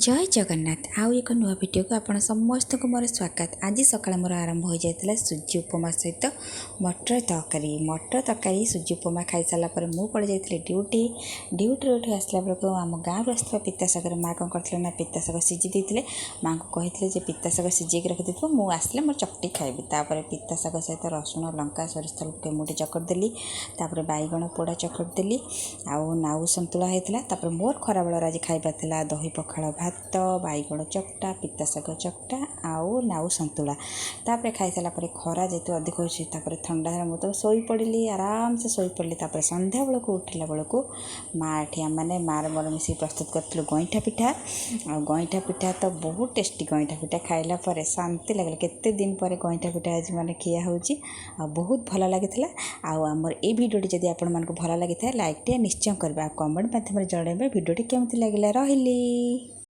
ଜୟ ଜଗନ୍ନାଥ। ଆଉ ଏକ ନୂଆ ଭିଡ଼ିଓକୁ ଆପଣ ସମସ୍ତଙ୍କୁ ମୋର ସ୍ୱାଗତ। ଆଜି ସକାଳେ ମୋର ଆରମ୍ଭ ହୋଇଯାଇଥିଲା ସୁଜି ଉପମା ସହିତ ମଟର ତରକାରୀ। ମଟର ତରକାରୀ, ସୁଜି ଉପମା ଖାଇସାରିଲା ପରେ ମୁଁ ପଳେଇ ଯାଇଥିଲି ଡ୍ୟୁଟି। ଡ୍ୟୁଟିରୁ ଏଠୁ ଆସିଲା ବେଳକୁ ଆମ ଗାଁରୁ ଆସିଥିବା ପିତା ଶାଗରେ ମା' କ'ଣ କରିଥିଲେ ନା, ପିତା ଶାଗ ସିଝି ଦେଇଥିଲେ। ମାଆଙ୍କୁ କହିଥିଲେ ଯେ ପିତା ଶାଗ ସିଝେଇକି ରଖିଦେଇଥିବ, ମୁଁ ଆସିଲେ ମୋର ଚକଟି ଖାଇବି। ତାପରେ ପିତା ଶାଗ ସହିତ ରସୁଣ, ଲଙ୍କା, ସୋରିଷ ତେଲ ପକାଇ ମୁଁ ଟିକେ ଚକଟି ଦେଲି। ତାପରେ ବାଇଗଣ ପୋଡ଼ା ଚକଟି ଦେଲି ଆଉ ନାଉ ସନ୍ତୁଳା ହେଇଥିଲା। ତାପରେ ମୋର ଖରାବେଳର ଆଜି ଖାଇବା ଥିଲା ଦହି ପଖାଳ ଭାତ, ବାଇଗଣ ଚକଟା, ପିତା ଶାଗ ଚକଟା ଆଉ ନାଉ ସନ୍ତୁଳା। ତାପରେ ଖାଇସାରିଲା ପରେ ଖରା ଯେହେତୁ ଅଧିକ ହେଉଛି, ତାପରେ ଥଣ୍ଡା ହେଲା, ମୁଁ ତ ଶୋଇପଡ଼ିଲି, ଆରାମସେ ଶୋଇପଡ଼ିଲି। ତାପରେ ସନ୍ଧ୍ୟାବେଳକୁ ଉଠିଲା ବେଳକୁ ମା ଏଠି ଆମମାନେ ମାଆର ମୋର ମିଶିକି ପ୍ରସ୍ତୁତ କରିଥିଲୁ ଗଇଁଠା ପିଠା। ଆଉ ଗଇଁଠା ପିଠା ତ ବହୁତ ଟେଷ୍ଟି। ଗଇଁଠା ପିଠା ଖାଇଲା ପରେ ଶାନ୍ତି ଲାଗିଲା। କେତେ ଦିନ ପରେ ଗଇଁଠା ପିଠା ଆଜି ମାନେ ଖିଆ ହେଉଛି ଆଉ ବହୁତ ଭଲ ଲାଗିଥିଲା। ଆଉ ଆମର ଏଇ ଭିଡ଼ିଓଟି ଯଦି ଆପଣମାନଙ୍କୁ ଭଲ ଲାଗିଥାଏ, ଲାଇକ୍ଟିଏ ନିଶ୍ଚୟ କରିବେ ଆଉ କମେଣ୍ଟ ମାଧ୍ୟମରେ ଜଣାଇବେ ଭିଡ଼ିଓଟି କେମିତି ଲାଗିଲା। ରହିଲି।